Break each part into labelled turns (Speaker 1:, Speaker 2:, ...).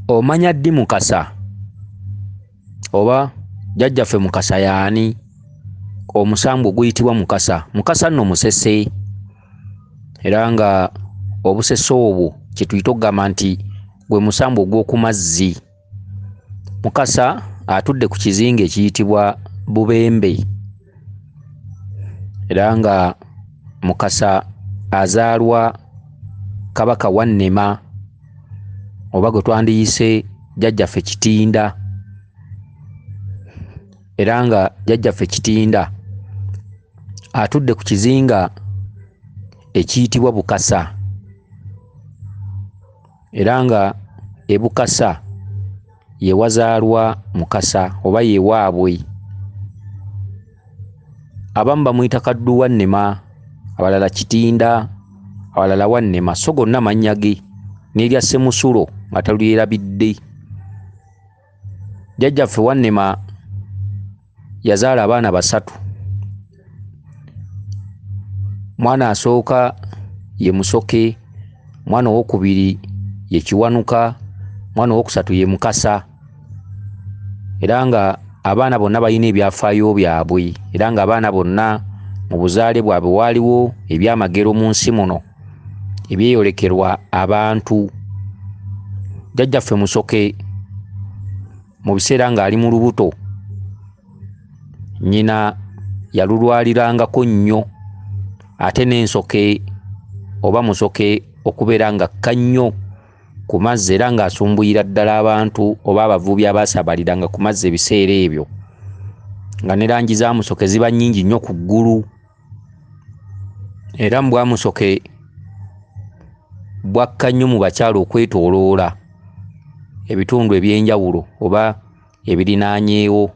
Speaker 1: Omanya ddi Mukasa oba jjajjaffe Mukasa y'ani? Omusambu oguyitibwa Mukasa. Mukasa nno musese, era nga obusese obwo kye tuyita okugamba nti gwe musambu ogw'oku mazzi. Mukasa atudde ku kizinga ekiyitibwa Bubembe, era nga Mukasa azaalwa Kabaka Wannema oba gwe twandiyise jjajjaffe Kitinda, era nga jjajjaffe Kitinda atudde ku kizinga ekiyitibwa Bukasa, era nga e Bukasa ye wazaalwa Mukasa oba ye waabwe. Abamu bamuyita Kaddu Wannema, abalala Kitinda, abalala Wannema, so gonna mannya ge, n'erya Ssemusulo nga talyerabidde. Jjajjaffe Wannema yazaala abaana basatu. Mwana asooka ye Musoke, mwana owookubiri ye Kiwanuka, mwana owookusatu ye Mukasa. Era nga abaana bonna balina ebyafaayo byabwe, era ng'abaana bonna mu buzaale bwabwe waaliwo ebyamagero mu nsi muno ebyeyolekerwa abantu. Jjajjaffe Musoke mu biseera ng'ali mu lubuto, nnyina yalulwalirangako nnyo, ate n'ensoke oba Musoke okubeera ng'akka nnyo ku mazzi era ng'asumbuyira ddala abantu oba abavubi abaasaabaliranga ku mazzi ebiseera ebyo, nga ne langi za Musoke ziba nnyingi nnyo ku ggulu. Era mu bwa Musoke bwakka nnyo mu bakyala okwetooloola ebitundu eby'enjawulo oba ebirinaanyeewo,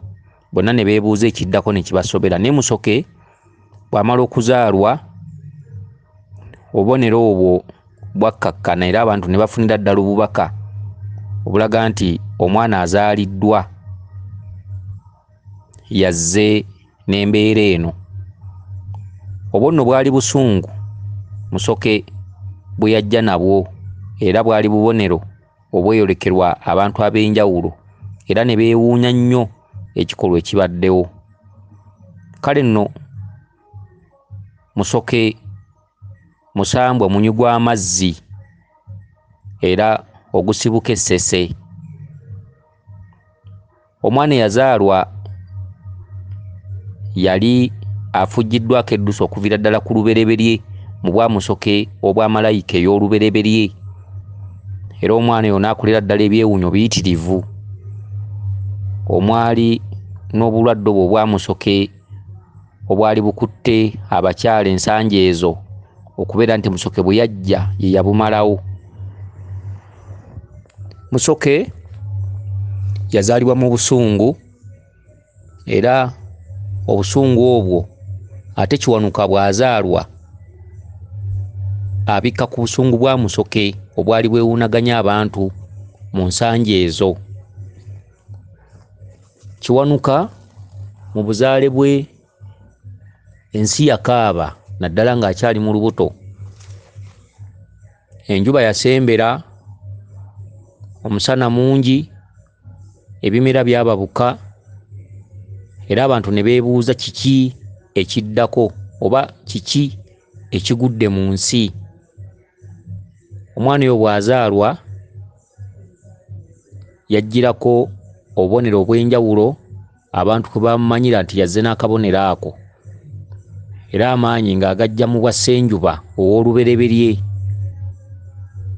Speaker 1: bonna ne beebuuza ekiddako ne kibasobera. Ne Musoke bw'amala okuzaalwa, obubonero obwo bwakkakkana era abantu ne bafunira ddala obubaka obulaga nti omwana azaaliddwa yazze n'embeera eno. Obwo nno bwali busungu Musoke bwe yajja nabwo, era bwali bubonero obweyolekerwa abantu ab'enjawulo, era ne beewuunya nnyo ekikolwa ekibaddewo. Kale nno Musoke musambwa munywi gw'amazzi era ogusibuka essese. Omwana eyazaalwa yali afuggiddwako eddusu okuviira ddala ku lubereberye mu bwa Musoke obwa malayika ey'olubereberye, era omwana oyo n'akolera ddala ebyewuunyo biyitirivu omwali n'obulwadde obwo obwa Musoke obwali bukutte abakyala ensangi ezo, okubeera nti Musoke bwe yajja ye yabumalawo. Musoke yazaalibwa mu busungu, era obusungu obwo ate Kiwanuka bw'azaalwa abikka ku busungu bwa Musoke obwali bwewuunaganya abantu mu nsangi ezo. Kiwanuka mu buzaale bwe ensi yakaaba, naddala ng'akyali mu lubuto. Enjuba yasembera, omusana mungi, ebimera byababuka, era abantu ne beebuuza kiki ekiddako oba kiki ekigudde mu nsi. Omwana oyo bw'azaalwa yaggyirako obubonero obw'enjawulo abantu kwe bamumanyira nti yazze n'akabonero ako, era amaanyi ng'agajja mu bwa Ssenjuba ow'olubereberye,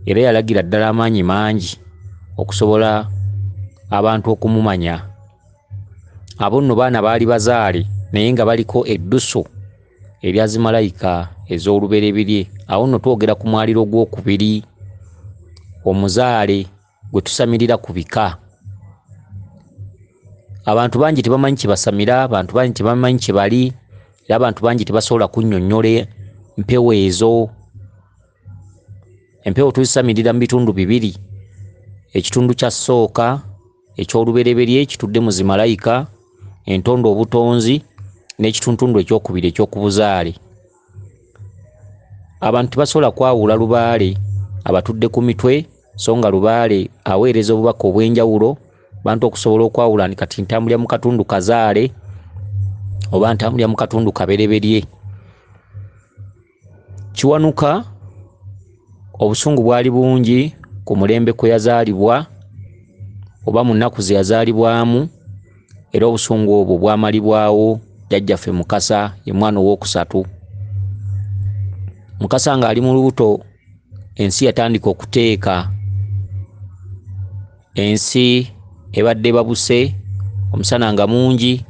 Speaker 1: era yalagira ddala amaanyi mangi okusobola abantu okumumanya. Abo nno baana baali bazaale naye nga baliko eddusu erya zimalayika ez'olubereberye. Awo nno twogera ku mwaliro ogwokubiri, omuzaale gwe tusamirira ku bika. Abantu bangi tebamanyi kye basamira, abantu bangi tebamanyi kye bali, era abantu bangi tebasobola kunnyonnyola mpewo ezo. Empewo tuzisamirira mu bitundu bibiri, ekitundu kya sooka eky'olubereberye kitudde mu zimalayika entondo obutonzi, n'ekituntundu ekyokubiri eky'okubuzaale. Abantu tebasobola kwawula lubaale abatudde ku mitwe So nga Lubaale aweereza obubaka obw'enjawulo bantu okusobola okwawula nti kati ntambulira mu katundu kazaale oba ntambulira mu katundu kabereberye. Kiwanuka obusungu bwali bungi ku mulembe kwe yazaalibwa oba mu nnaku ze yazaalibwamu, era obusungu obwo bwamalibwawo jjajjaffe Mukasa, ye mwana owookusatu. Mukasa ng'ali mu lubuto, ensi yatandika okuteeka. Ensi ebadde babuse, omusana nga mungi,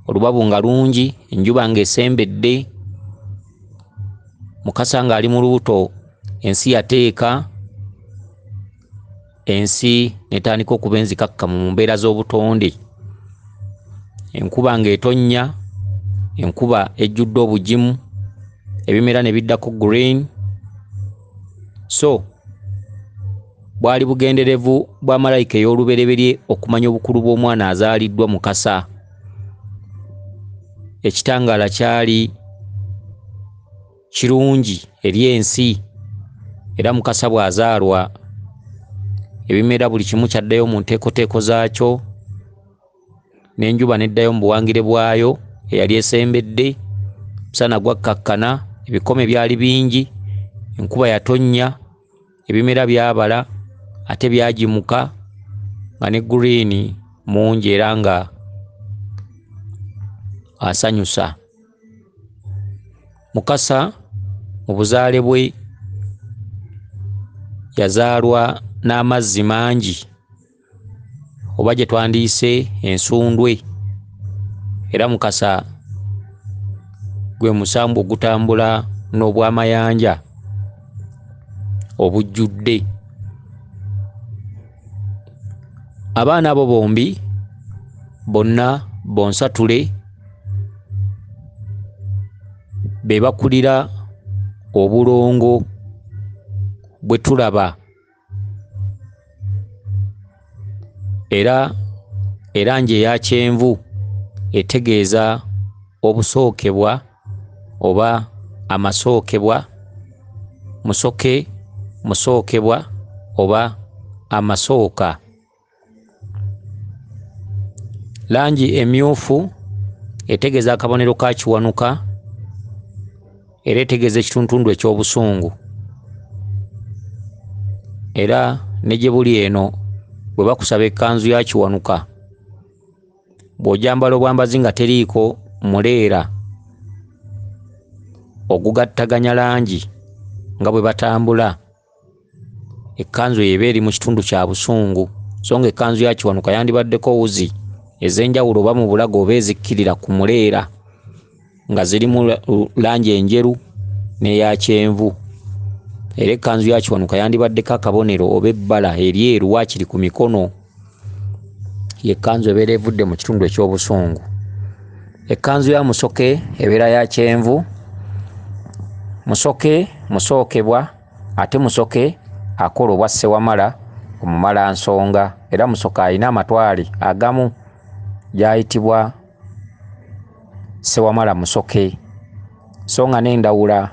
Speaker 1: olubabu nga lungi, enjuba ng'esembedde. Mukasa ng'ali mu lubuto, ensi yateeka, ensi n'etandika okuba enzikakkamu mu mbeera z'obutonde. Enkuba ng'etonnya, enkuba ejjudde obugimu, ebimera ne biddako green. So bwali bugenderevu bwa malayika ey'olubereberye okumanya obukulu bw'omwana azaaliddwa Mukasa. Ekitangaala kyali kirungi eri ensi, era Mukasa bw'azaalwa ebimera buli kimu kyaddayo mu nteekoteeko zaakyo, n'enjuba n'eddayo mu buwangire bwayo eyali esembedde. Omusana gwakkakkana, ebikome byali bingi, enkuba yatonnya, ebimera byabala ate byagimuka nga ne green mungi era nga asanyusa. Mukasa mu buzaale bwe yazaalwa n'amazzi mangi oba gye twandiise ensundwe, era Mukasa gwe musambu ogutambula n'obwamayanja obujjudde. Abaana abo bombi bonna bonsatule be bakulira obulongo bwe tulaba, era erangi eya kyenvu etegeeza obusookebwa oba amasookebwa, musoke, musookebwa oba amasooka. Langi emyufu etegeeza akabonero ka Kiwanuka, era etegeeza ekituntundu eky'obusungu. Era ne gye buli eno bwe bakusaba ekkanzu ya Kiwanuka, bw'ojambala obwambazi nga teriiko muleera ogugattaganya langi nga bwe batambula, ekkanzu eyo eba eri mu kitundu kya busungu. So nga ekkanzu ya Kiwanuka yandibaddeko wuzi ez'enjawulo oba mu bulago oba ezikkirira ku muleera nga zirimu langi enjeru n'eya kyenvu. Era ekkanzu ya Kiwanuka yandibaddeko akabonero oba ebbala eryeru waakiri ku mikono. Ye kkanzu ebeera evudde mu kitundu eky'obusungu. Ekkanzu ya Musoke ebeera ya kyenvu. Musoke musookebwa, ate Musoke akola obwa Ssewamala omumalansonga, era Musoke alina amatwale agamu gy'ayitibwa Ssewamala Musoke. So nga n'endawula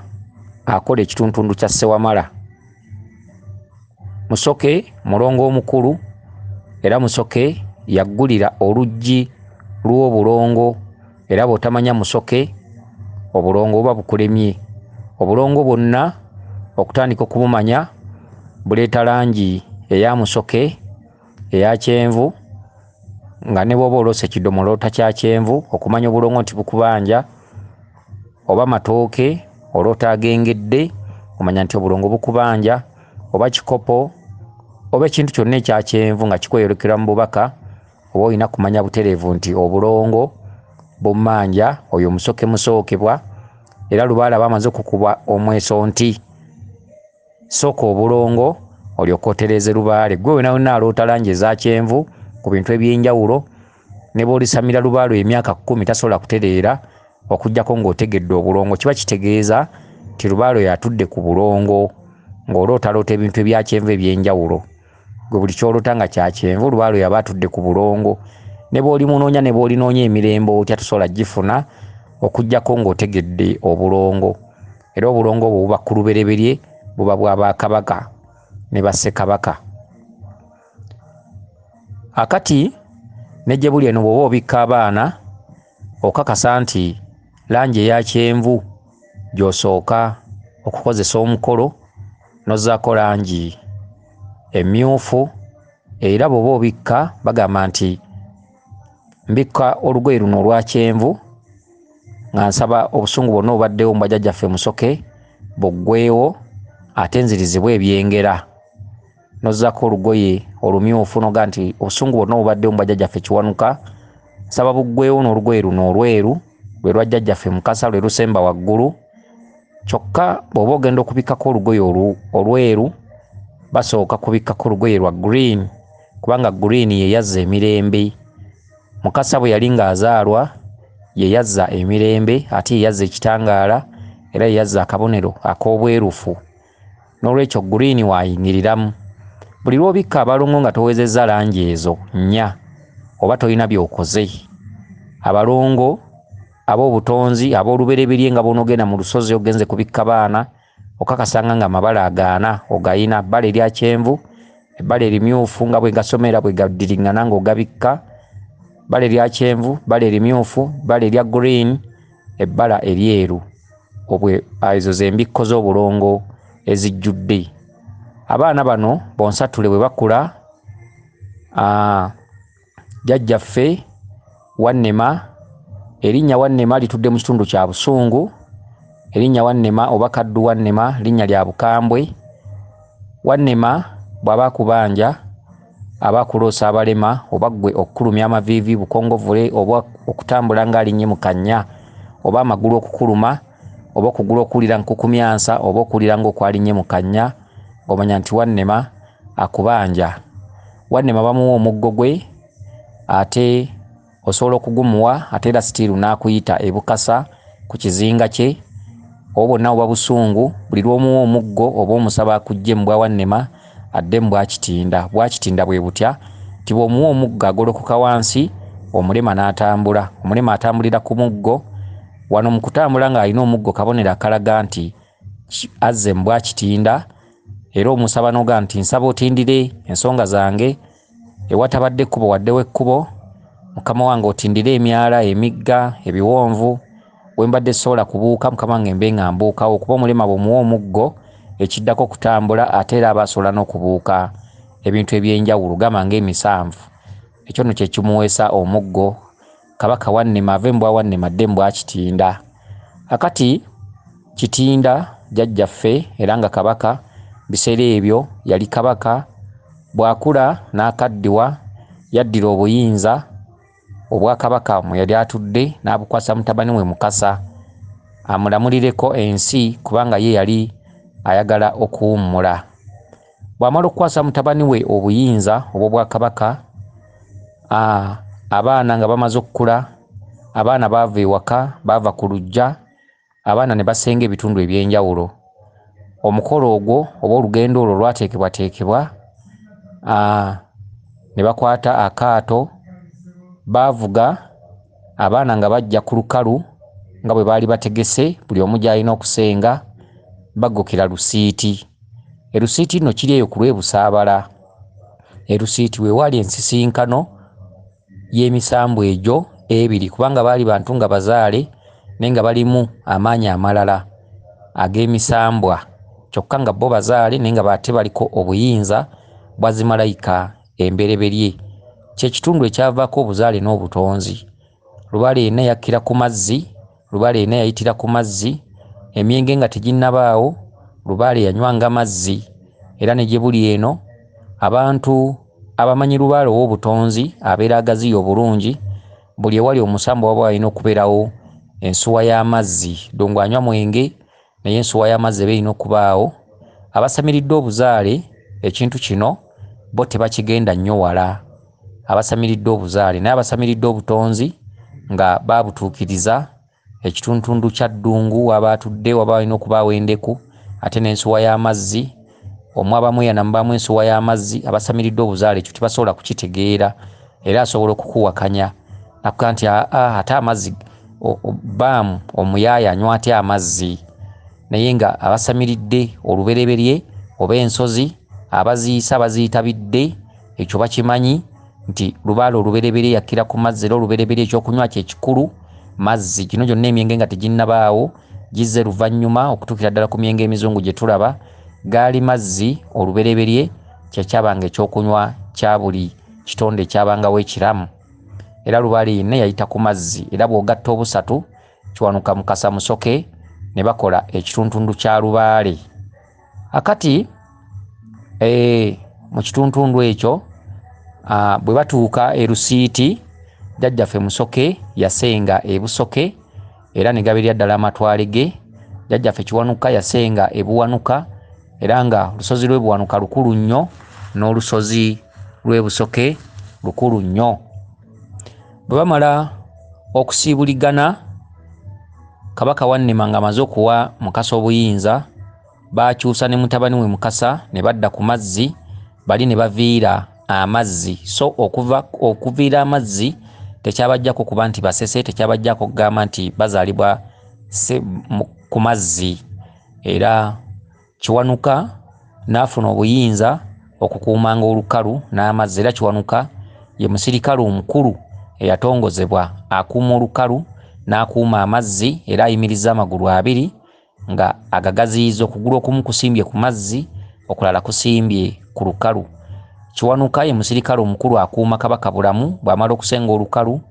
Speaker 1: akola ekituntundu kya Ssewamala. Musoke mulongo omukulu, era Musoke yaggulira oluggi lw'obulongo, era bw'otamanya Musoke obulongo buba bukulemye. Obulongo bwonna okutandika okubumanya buleeta langi eya Musoke eya kyenvu, nga ne bw'oba oloose ekidomola oloota kya kyenvu okumanya obulongo nti bukubanja, oba matooke oloota agengedde omanya nti obulongo bukubanja, oba kikopo oba ekintu kyonna ekya kyenvu nga kikweyolekera mu bubaka, oba olina kumanya butereevu nti obulongo bummanja. Oyo Musoke musookebwa, era Lubaale aba amaze okukuba omweso nti sooka obulongo olyoke otereeze Lubaale. Gwe wena wena aloota langi eza kyenvu ku bintu eby'enjawulo, ne bw'olisamira Lubaale emyaka 10 tasobola kutereera okuggyako ng'otegedde obulongo. Kiba kitegeeza nti Lubaale oyo atudde ku bulongo ng'olootaloota ebintu ebya kyenvu eby'enjawulo. Gwe buli ky'oloota nga kya kyenvu, Lubaale oyo aba atudde ku bulongo. Ne bw'olimunoonya ne bw'olinoonya emirembe otya tosobola gifuna okuggyako ng'otegedde obulongo. Era obulongo obwo buba ku lubereberye, buba bwa bakabaka. ne bassekabaka. Akati ne gye buli eno bw'oba obikka abaana okakasa nti langi eya kyenvu gy'osooka okukozesa omukolo, n'ozzaako langi emmyufu. Era bw'oba obikka bagamba nti mbikka olugoye luno olwa kyenvu nga nsaba obusungu bwonna obubaddewo mu bajjajjaffe Musoke buggweewo, ate nzirizibwe ebyengera. N'ozzaako olugoye olumyufu n'oga nti obusungu bwonna obubaddewo mu bajjajjaffe Kiwanuka nsaba buggweewo n'olugoye luno olweru lwe lwa jjajjaffe Mukasa lwe lusemba waggulu. Kyokka bw'oba ogenda okubikkako olugoye olweru basooka kubikkako olugoye lwa green, kubanga green ye yazza emirembe. Mukasa bwe yali ng'azaalwa ye yazza emirembe, ate ye yazza ekitangaala, era ye yazza akabonero ak'obwerufu. N'olwekyo green waayingiriramu. Buli lw'obikka abalongo nga towezezza langi ezo nnya oba tolina by'okoze. Abalongo ab'obutonzi ab'olubereberye nga bw'onoogenda mu lusozi ogenze kubikka baana, okakasanga nga amabala agaana ogayina, ebbala erya kyenvu, ebbala erimyufu nga bwe gasomera bwe gaddiriŋŋana ng'ogabikka, ebbala erya kyenvu, ebbala erimyufu, ebbala erya green, ebbala eryeru. Obwe ezo ze mbikko z'obulongo ezijjudde. Abaana bano bonsatule bwe bakula, jjajjaffe Wannema, erinnya Wannema litudde mu kitundu kya Busungu. Erinnya Wannema oba Kaddu Wannema linnya lya Bukambwe. Wannema bw'aba akubanja aba akuloosa abalema, oba ggwe okukulumya amaviivi bukongovule, oba okutambula ng'alinnye mu kannya, oba amagulu okukuluma, oba okugulu okuwulira nkukumyansa, oba okuwulira ng'okwalinnye mu kannya, ng'omanya nti Wannema akubanja. Wannema bamuwa omuggo gwe, ate osobola okugumuwa, ate era sitiiru n'akuyita e Bukasa ku kizinga kye, oba bwonna buba busungu. Buli lw'omuwa omuggo oba omusaba akuggye mu bwa Wannema adde mu bwa Kitinda. Bwa Kitinda bwe butya nti bw'omuwa omuggo agolokoka wansi, omulema n'atambula. Omulema atambulira ku muggo. Wano mu kutambula ng'alina omuggo kabonero akalaga nti azze mu bwa Kitinda, era omusaba n'oga nti nsaba otindire ensonga zange, ewatabadde ekkubo waddewo ekkubo, mukama wange otindire emyala, emigga, ebiwonvu, we mbadde sobola kubuuka mukama wange mbe nga mbuukawo. Kuba omulema bw'omuwa omuggo ekiddako okutambula, ate era aba asobola n'okubuuka ebintu eby'enjawulo gamba ng'emisanvu. Ekyo nno kye kimuweesa omuggo. Kabaka Wannema ave mu bwa Wannema adde mu bwa Kitinda. Akati Kitinda jjajjaffe era nga kabaka, biseera ebyo yali kabaka, bw'akula n'akaddiwa yaddira obuyinza obwakabaka mwe yali atudde n'abukwasa mutabani we Mukasa amulamulireko ensi, kubanga ye yali ayagala okuwummula. Bw'amala okukwasa mutabani we obuyinza obw'obwakabaka, abaana nga bamaze okukula, abaana baava ewaka, baava ku luggya, abaana ne basenga ebitundu eby'enjawulo. Omukolo ogwo oba olugendo olwo lwateekebwateekebwa, ne bakwata akaato, baavuga abaana nga bajja ku lukalu nga bwe baali bategese buli omu gy'alina okusenga, baggukira Lusiiti. Erusiiti nno kiri eyo ku lw'e Busaabala. Erusiiti we waali ensisinkano y'emisambwa egyo ebiri, kubanga baali bantu nga bazaale naye nga balimu amaanyi amalala ag'emisambwa, kyokka nga bo bazaale naye nga ate baliko obuyinza bwa zimalayika embereberye. Kye kitundu ekyavaako obuzaale n'obutonzi. Lubaale yenna yakkira ku mazzi, Lubaale yenna yayitira ku mazzi, emyenge nga teginnabaawo, Lubaale yanywanga mazzi. Era ne gye buli eno abantu abamanyi Lubaale ow'obutonzi abeera agaziya obulungi, buli ewali omusambwa waba walina okubeerawo ensuwa y'amazzi. Ddungu anywa mwenge naye ensuwa y'amazzi eba erina okubaawo. Abasamiridde obuzaale ekintu kino bo tebakigenda nnyo wala, abasamiridde obuzaale. Naye abasamiridde obutonzi nga baabutuukiriza, ekituntundu kya Ddungu waba atudde waba walina okubaawo endeku ate n'ensuwa y'amazzi, omwaba mweyana mubaamu ensuwa y'amazzi. Abasamiridde obuzaale ekyo tebasobola kukitegeera, era asobola okukuwakanya nakuga nti ate amazzi baamu omuyaaya anywa atya amazzi. Naye nga abasamiridde olubereberye oba ensozi Abaziisa baziyita bidde, ekyo bakimanyi nti lubaale olubereberye yakkira ku mazzi, era olubereberye ekyokunywa kye kikulu mazzi. Gino gyonna emyenge nga teginnabaawo gizze luvannyuma okutuukira ddala ku myenge emizungu gye tulaba, gaali mazzi olubereberye kyekyabanga ekyokunywa kya buli kitonde ekyabangawo ekiramu. Era lubaale yenna yayita ku mazzi, era bw'ogatta obusatu Kiwanuka, Mukasa, Musoke ne bakola ekituntundu kya lubaale. Akati mu kituntundu ekyo bwe batuuka e Lusiiti, jjajjaffe Musoke yasenga e Busoke era ne gabeerera ddala amatwale ge. Jjajjaffe Kiwanuka yasenga e Buwanuka, era nga olusozi lw'e Buwanuka lukulu nnyo n'olusozi lw'e Busoke lukulu nnyo. Bwe bamala okusiibuligana, Kabaka Wannema ng'amaze okuwa Mukasa obuyinza, baakyusa ne mutabani we Mukasa ne badda ku mazzi, bali ne baviira amazzi. So okuviira amazzi tekyabajjako kuba nti Basese, tekyabajjako kugamba nti bazaalibwa ku mazzi. Era Kiwanuka n'afuna obuyinza okukuumanga olukalu n'amazzi, era Kiwanuka ye musirikale omukulu eyatongozebwa akuuma olukalu n'akuuma amazzi, era ayimiriza amagulu abiri nga agagaziyiza, okugulu okumu kusimbye ku mazzi, okulala kusimbye ku lukalu. Kiwanuka ye musirikale omukulu akuuma Kabaka Bulamu. Bw'amala okusenga olukalu,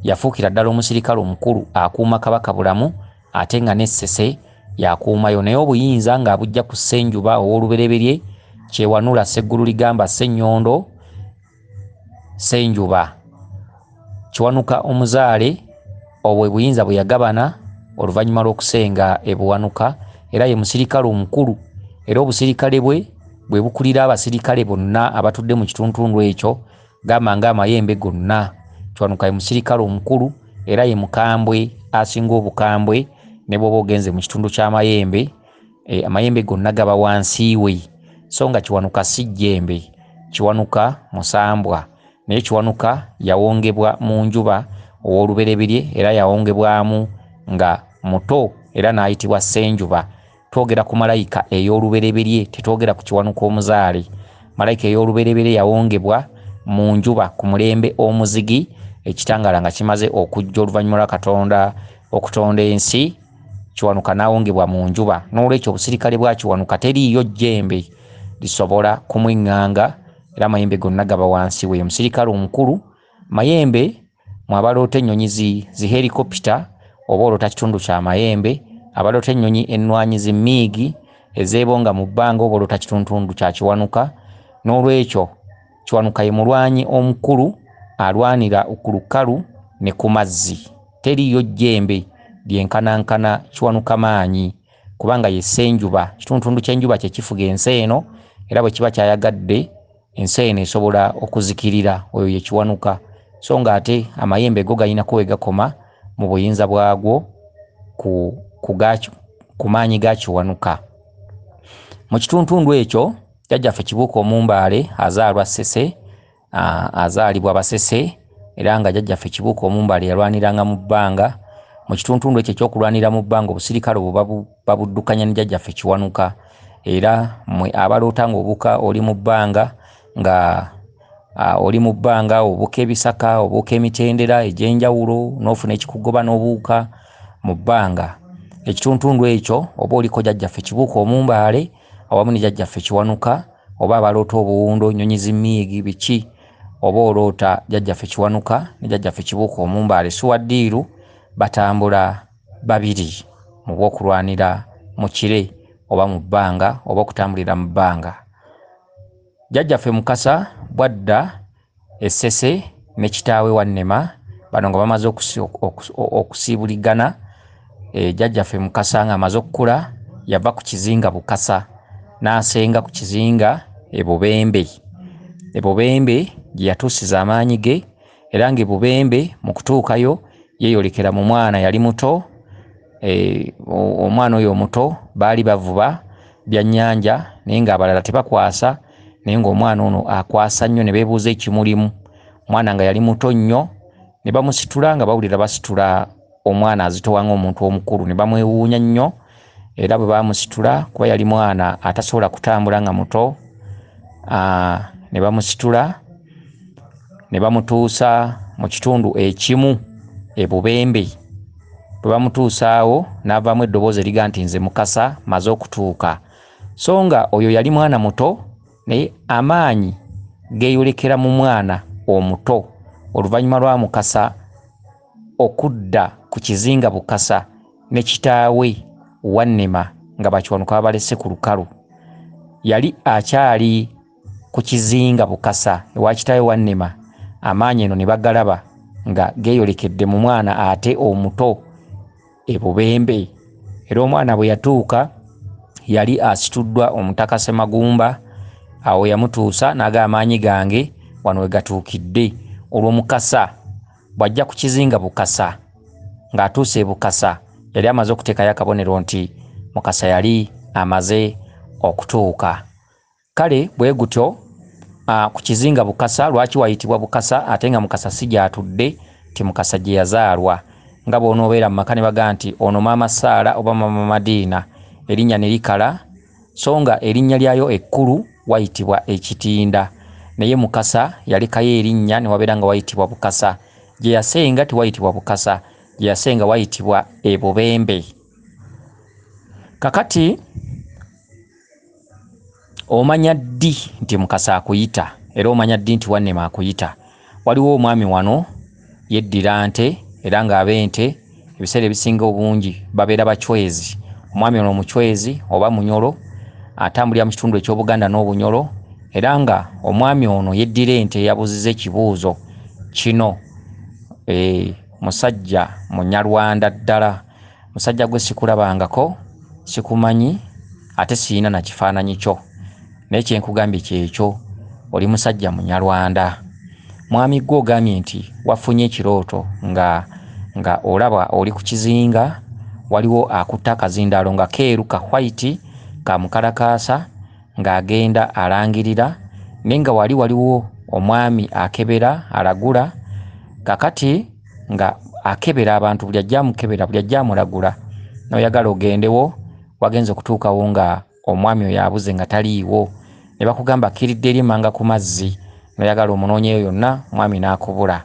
Speaker 1: yafuukira ddala omusirikale omukulu akuuma Kabaka Bulamu, ate nga n'Essese yakuumayo. Naye obuyinza ng'abujja ku Ssenjuba ow'olubereberye Kyewanula Sseggulu Ligamba Ssennyondo Ssenjuba. Kiwanuka omuzaale obwe buyinza bwe yagabana oluvannyuma lw'okusenga e Buwanuka, era ye musirikale omukulu, era obusirikale bwe bwe bukulira abasirikale bonna abatudde mu kituntundu ekyo, gamba ng'amayembe gonna. Kiwanuka ye musirikale omukulu era ye mukambwe asinga obukambwe, ne bw'oba ogenze mu kitundu ky'amayembe, amayembe gonna gaba wansi we. So nga Kiwanuka si jjembe, Kiwanuka musambwa, naye Kiwanuka yawongebwa mu njuba ow'olubereberye, era yawongebwamu nga muto era n'ayitibwa Ssenjuba. Twogera ku malayika ey'olubereberye, tetwogera ku Kiwanuka omuzaale. Malayika ey'olubereberye yawongebwa mu njuba ku mulembe omuzigi, ekitangaala nga kimaze okujja oluvannyuma lwa Katonda okutonda ensi, Kiwanuka n'awongebwa mu njuba. N'olwekyo obusirikale bwa Kiwanuka teriiyo jjembe lisobola kumweŋŋanga, era amayembe gonna gaba wansi we. Omusirikale omukulu mayembe mwabaloota ennyonyi zi helikopita, oba oloota kitundu kya mayembe. Abaloota ennyonyi ennwanyi zi miigi ezeebonga mu bbanga, oba oloota kituntundu kya Kiwanuka. N'olwekyo Kiwanuka ye mulwanyi omukulu alwanira ku lukalu ne ku mazzi. Teriiyo jjembe lyenkanankana Kiwanuka maanyi, kubanga ye Ssenjuba. Kituntundu ky'enjuba kye kifuga ensi eno, era bwe kiba kyayagadde ensi eno esobola okuzikirira. Oyo ye Kiwanuka. So ng'ate amayembe go galinako we gakoma mu buyinza bwagwo ku maanyi ga Kiwanuka. Mu kituntundu ekyo jjajjaffe Kibuuka Omumbaale azaalwa Ssese, azaalibwa Basese, era nga jjajjaffe Kibuuka Omumbaale yalwaniranga mu bbanga. Mu kituntundu ekyo ekyokulwanira mu bbanga, obusirikale obwo babuddukanya ne jjajjaffe Kiwanuka. Era mmwe abaloota ng'obuuka oli mu bbanga, nga oli mu bbanga obuuka ebisaka, obuuka emitendera egy'enjawulo, n'ofuna ekikugoba n'obuuka mu bbanga. Ekituntundu ekyo oba oliko jjajjaffe Kibuuka Omumbaale awamu ne jjajjaffe Kiwanuka, oba abaloota obuwundo, nnyonyi zi miigi biki, oba oloota jjajjaffe Kiwanuka ne jjajjaffe Kibuuka Omumbaale. Suwaddiiru batambula babiri mu bw'okulwanira mu kire oba mu bbanga oba okutambulira mu bbanga. Jjajjaffe Mukasa bw'adda e Ssese ne kitaawe Wannema, bano nga bamaze okusiibuligana, jjajjaffe Mukasa ng'amaze okukula yava ku kizinga Bukasa n'asenga ku kizinga e Bubembe. E Bubembe gye yatuusiza amaanyi ge, era ng'e Bubembe mu kutuukayo yeeyolekera mu mwana yali muto. Omwana oyo omuto baali bavuba byannyanja, naye ng'abalala tebakwasa, naye ng'omwana ono akwasa nnyo, ne beebuuza ekimulimu. Omwana nga yali muto nnyo, ne bamusitula nga bawulira basitula omwana azitowa ng'omuntu omukulu, ne bamwewuunya nnyo. Era bwe bamusitula, kuba yali mwana atasobola kutambula nga muto, ne bamusitula ne bamutuusa mu kitundu ekimu e Bubembe. Bwe bamutuusaawo n'avaamu eddoboozi eriga nti nze Mukasa maze okutuuka. So nga oyo yali mwana muto, naye amaanyi geeyolekera mu mwana omuto oluvannyuma lwa Mukasa okudda ku kizinga Bukasa ne kitaawe Wannema nga Bakiwanuka babalese ku lukalu. Yali akyali ku kizinga Bukasa ewa kitaawe Wannema, amaanyi eno ne bagalaba nga geeyolekedde mu mwana ate omuto e Bubembe. Era omwana bwe yatuuka yali asituddwa omutaka Ssemagumba. Awo yamutuusa n'agamba amaanyi gange wano we gatuukidde. Olwo Mukasa bw'ajja ku kizinga Bukasa, ng'atuuse e Bukasa yali amaze okuteekayo akabonero nti Mukasa yali amaze okutuuka. Kale bwe gutyo ku kizinga Bukasa, lwaki wayitibwa Bukasa ate nga Mukasa si gy'atudde, nti Mukasa gye yazaalwa. Nga bw'onoobeera mu maka ne bagamba nti ono Maama Saala oba Maama Madiina, erinnya ne likala, so nga erinnya lyayo ekkulu wayitibwa Ekitinda. Naye Mukasa yalekayo erinnya ne wabeera nga wayitibwa Bukasa. Gye yasenga tewayitibwa Bukasa, gye yasenga wayitibwa e Bubembe. Kakati omanya ddi nti Mukasa akuyita, era omanya ddi nti Wannema akuyita? Waliwo omwami wano yeddira nte, era ng'ab'ente ebiseera ebisinga obungi babeera bachwezi. Omwami ono omuchwezi oba munyolo, atambulira mu kitundu eky'Obuganda n'Obunyolo, era nga omwami ono yeddira ente yabuuziza ekibuuzo kino. Musajja Munyarwanda ddala, musajja gwe sikulabangako, sikumanyi, ate siyina na kifaananyi kyo, naye kye nkugambye kyekyo, oli musajja Munyarwanda. Mwami gwe ogambye nti wafunye ekirooto nga olaba oli ku kizinga, waliwo akutte akazindaalo nga keeru ka white ka mukalakaasa ng'agenda alangirira, naye nga wali waliwo omwami akebera alagula. Kakati nga akebera abantu, buli ajja amukebera, buli ajja amulagula, n'oyagala ogendewo, wagenze okutuukawo nga omwami oyo abuze nga taliiwo, ne bakugamba akkiridde eri emmanga ku mazzi, n'oyagala omunoonyeyo yonna, omwami n'akubula.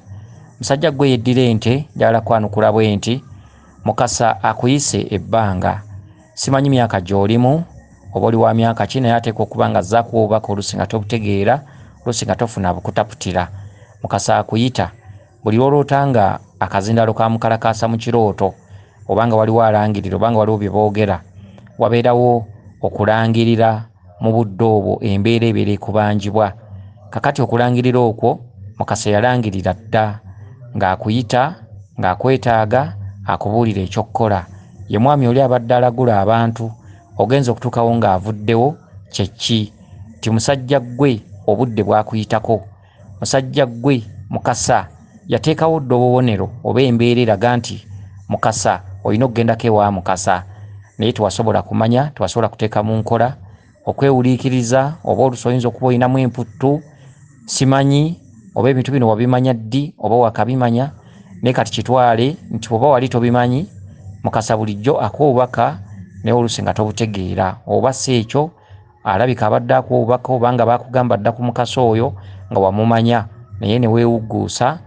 Speaker 1: Musajja gwe yeddira ente, njagala kwanukula bwe nti Mukasa akuyise ebbanga, simanyi myaka gy'olimu oba oli wa myaka ki, naye ateekwa okuba nga azze akuwa obubaka oluusi nga tobutegeera, oluusi nga tofuna bukutaputira. Mukasa akuyita buli lw'oloota nga akazindaalo ka mukalakaasa mu kirooto, oba nga waliwo alangirira, oba nga waliwo bye boogera, wabeerawo okulangirira mu budde obwo embeera ebeera ekubanjibwa. Kakati okulangirira okwo Mukasa yalangirira dda ng'akuyita, ng'akwetaaga, akubuulira eky'okukola. Ye mwami oli abadde alagula abantu, ogenza okutuukawo ng'avuddewo, kye ki? Nti musajja ggwe obudde bwakuyitako, musajja ggwe Mukasa yateekawo dda obubonero oba embeera eraga nti Mukasa olina okugendako ewa Mukasa, naye tewasobola kumanya, tewasobola kuteeka mu nkola, okwewuliikiriza, oba oluusi oyinza okuba olinamu emputtu, simanyi oba ebintu bino wabimanya ddi oba wakabimanya, naye kati kitwale nti bw'oba wali tobimanyi, Mukasa bulijjo akuwa obubaka naye oluusi nga tobutegeera, oba si ekyo alabika abadde akuwa obubaka oba nga baakugamba dda ku Mukasa oyo nga wamumanya, naye ne weewugguusa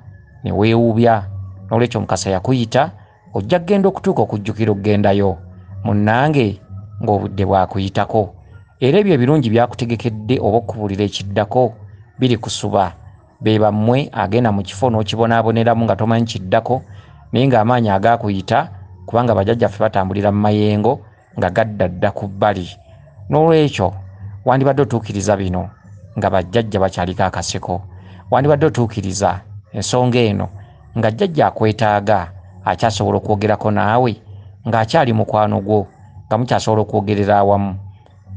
Speaker 1: ne weewubya. Noolwekyo Mukasa yakuyita, ojja kugenda okutuuka okujjukira okugendayo munnange ng'obudde bwakuyitako. Era ebyo ebirungi byakutegekedde oba okukubuulira ekiddako biri kusuba. Be bammwe agenda mu kifo n'okibonaaboneramu nga tomanyi kiddako, naye ng'amaanyi agaakuyita, kubanga bajjajjaffe batambulira mu mayengo nga gadda dda ku bbali. Noolwekyo wandibadde otuukiriza bino nga bajjajja bakyaliko akaseko, wandibadde otuukiriza ensonga eno nga jjajja akwetaaga, akyasobola okwogerako naawe, ng'akyali mukwano gwo, nga mukyasobola okwogerera awamu.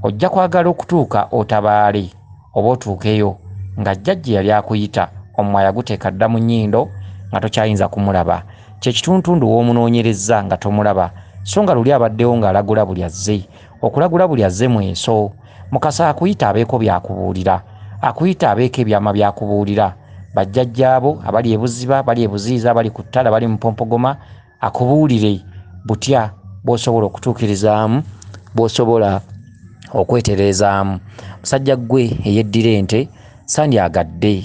Speaker 1: Ojja kwagala okutuuka otabaale oba otuukeyo nga jjajja yali akuyita, omumwa yaguteeka dda mu nnyindo nga tokyayinza kumulaba. Kye kituntundu w'omunoonyereza nga tomulaba, so nga luli abaddewo ng'alagula buli azze. Okulagula buli azze mweso. Mukasa akuyita abeeko by'akubuulira, akuyita abeeko ebyama by'akubuulira. Bajjajjaabo abali e Buziba, bali e Buziiza, bali ku ttala, bali mu Mpompogoma, akubuulire butya bw'osobola okutuukirizaamu bw'osobola okwetereezaamu. Musajja ggwe eyeddira ente, sandyagadde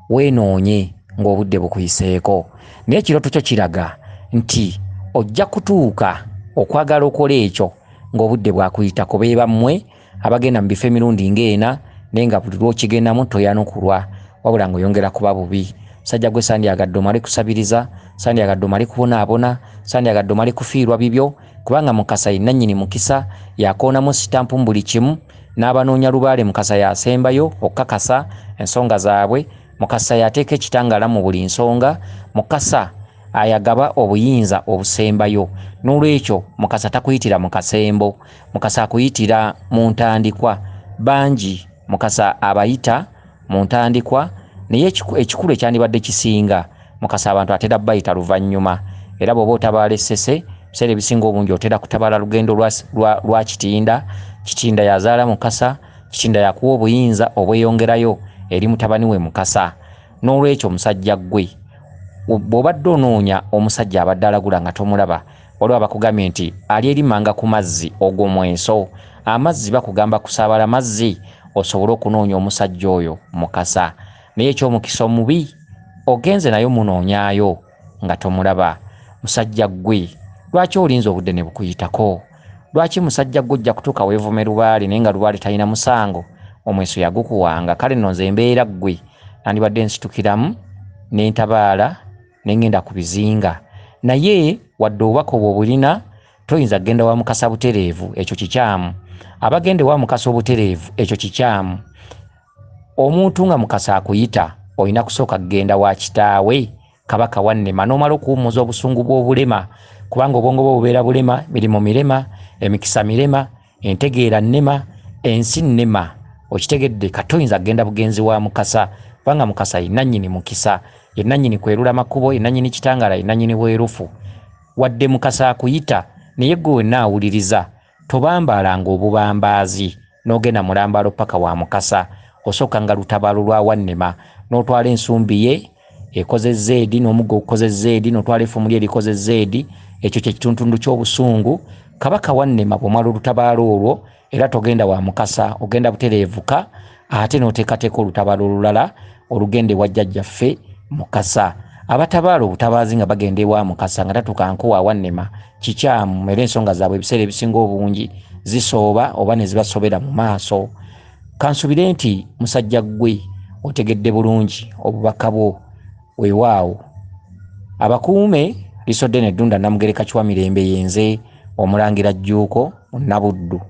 Speaker 1: weenoonye ng'obudde bukuyiseeko, naye ekirooto kyo kiraga nti ojja kutuuka okwagala okola ekyo ng'obudde bwakuyitako. Be bammwe abagenda mu bifo emirundi ng'ena, naye nga buli lw'okigendamu toyanukulwa, wabula ng'oyongera kuba bubi. Musajja gwe sandyagadde omale kusabiriza, sandyagadde omale kubonaabona, sandyagadde omale kufiirwa bibyo, kubanga Mukasa ye nannyini mukisa, yakoonamu sitampu mu buli kimu, n'abanoonya lubaale Mukasa y'asembayo okukakasa ensonga zaabwe. Mukasa y'ateeka ekitangaala mu buli nsonga. Mukasa ayagaba obuyinza obusembayo. N'olwekyo Mukasa takuyitira mu kasembo, Mukasa akuyitira mu ntandikwa. Bangi Mukasa abayita mu ntandikwa, naye ekikulu ekyandibadde kisinga, Mukasa abantu atera bayita luvannyuma. Era bw'oba otabaala essese, ebiseera ebisinga obungi otera kutabaala lugendo lwa Kitinda. Kitinda yazaala Mukasa, Kitinda yakuwa obuyinza obweyongerayo eri mutabani we Mukasa. N'olwekyo musajja ggwe, bw'obadde onoonya omusajja abadde alagula nga tomulaba, waliwo abakugambye nti ali erimanga ku mazzi, ogwo mweso. Amazzi bakugamba kusaabala mazzi osobole okunoonya omusajja oyo Mukasa. Naye eky'omukisa omubi, ogenze naye munoonyaayo nga tomulaba. Musajja ggwe, lwaki olinze obudde ne bukuyitako? Lwaki musajja ggwe ojja kutuuka weevume lubaale, naye nga lubaale talina musango, omweso yagukuwanga? Kale nno nze embeera ggwe nandibadde nsitukiramu ne ntabaala ne ŋŋenda ku bizinga. Naye wadde obubaka obwo obulina, toyinza kugenda wa Mukasa butereevu, ekyo kikyamu. Abagenda ewa Mukasa obutereevu, ekyo kikyamu. Omuntu nga Mukasa akuyita, olina kusooka kugenda wa kitaawe Kabaka Wannema, n'omala okuwummuza obusungu bw'obulema, kubanga obwongo bwo bubeera bulema, mirimu mirema, emikisa mirema, entegeera nnema, ensi nnema. Okitegedde? Kati toyinza kugenda bugenzi wa Mukasa, kubanga Mukasa ye nannyini mukisa, ye nannyini kwerula makubo, ye nannyini kitangaala, ye nannyini bwerufu. Wadde Mukasa akuyita, naye ggwe wenna awuliriza, tobambaalanga obubambaazi n'ogenda mulambaalo paka wa Mukasa. Osooka nga lutabaalo lwa Wannema, n'otwala ensumbi ye ekoze zeedi, n'omuggo ogukoze zeedi, n'otwala effumu lye erikoze zeedi. Ekyo kye kituntundu ky'obusungu. Kabaka Wannema bw'omala olutabaalo olwo, era togenda wa Mukasa, ogenda butereevuka, ate n'oteekateeka olutabaalo olulala olugenda ewa jjajjaffe Mukasa. Abatabaala obutabaazi nga bagenda ewa Mukasa nga tatuuka nko wa Wannema kikyamu, era ensonga zaabwe ebiseera ebisinga obungi zisooba oba ne zibasobera mu maaso. Kansubire nti musajja ggwe otegedde bulungi obubaka bwo. Weewaawo abakuume lisodde n'eddunda. Namugereka Kiwa Mirembe yenze Omulangira Jjuuko Munnabuddu.